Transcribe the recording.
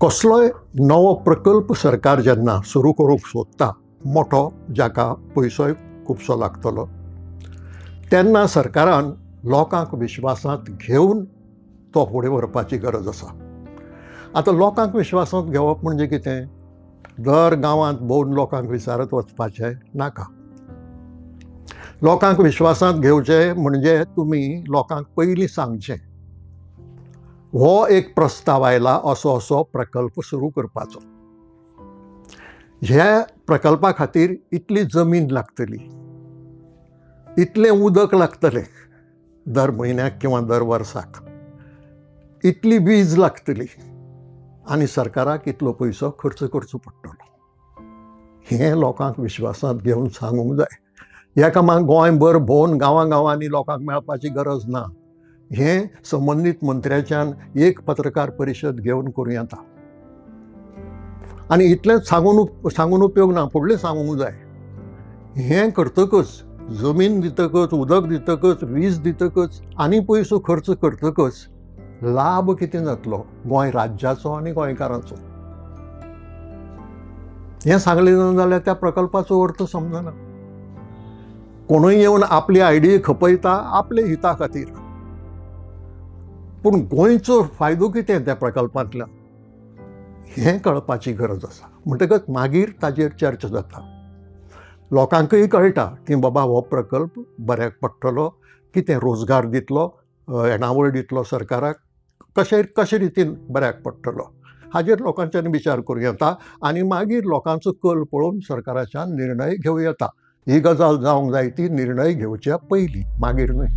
कसलोय नवो प्रकल्प सरकार जेन्ना सुरू करूंक सोदता, मोठो जाका पयसोय खुबसो लागतलो, तेन्ना सरकारान लोकांक विश्वासांत घेवन तो फुडें व्हरपाची गरज आसा. आतां लोकांक विश्वासांत घेवप म्हणजे कितें? दर गांवांत भोंवन लोकांक विचारत वचपाचें नाका. लोकांक विश्वासांत घेवचें म्हणजे तुमी लोकांक पयलीं सांगचें, हो एक प्रस्ताव आयला असो असो प्रकल्प सुरू करपाचो, ह्या प्रकल्पा खातीर इतली जमीन लागतली, इतलें उदक लागतलें दर म्हयन्याक किंवा दर वर्साक, इतली वीज लागतली आनी सरकाराक इतलो पयसो खर्च करचो पडटलो. हें लोकांक विश्वासांत घेवन सांगूंक जाय. ह्या कामाक गोंयभर भोंवन गांवां गांवांनी लोकांक मेळपाची गरज ना. हें संबंदीत मंत्र्याच्यान एक पत्रकार परिशद घेवन करूं येता. आनी इतलेंच सांगून उपयोग ना, फुडलें सांगूंक जाय. हें करतकच, जमीन दितकच, उदक दितकच, वीज दितकच आनी पयसो खर्च करतकच लाभ कितें जातलो गोंय राज्याचो आनी गोंयकारांचो, हें सांगलें ना जाल्यार त्या प्रकल्पाचो अर्थ समजना. कोणूय येवन आपली आयडिया खपयता आपले हिता खातीर, पूण गोंयचो फायदो कितें त्या प्रकल्पांतल्यान हें कळपाची गरज आसा. म्हणटकच मागीर ताजेर चर्चा जाता, लोकांकय कळटा की बाबा हो प्रकल्प बऱ्याक पडटलो, कितें रोजगार दितलो, येणावळ दितलो सरकाराक, कशे कशे रितीन बऱ्याक पडटलो, हाजेर लोकांच्यान विचार करूं येता आनी मागीर लोकांचो कल पळोवन सरकाराच्यान निर्णय घेवं येता. ही गजाल जावंक जाय ती निर्णय घेवच्या पयलीं, मागीर न्हय.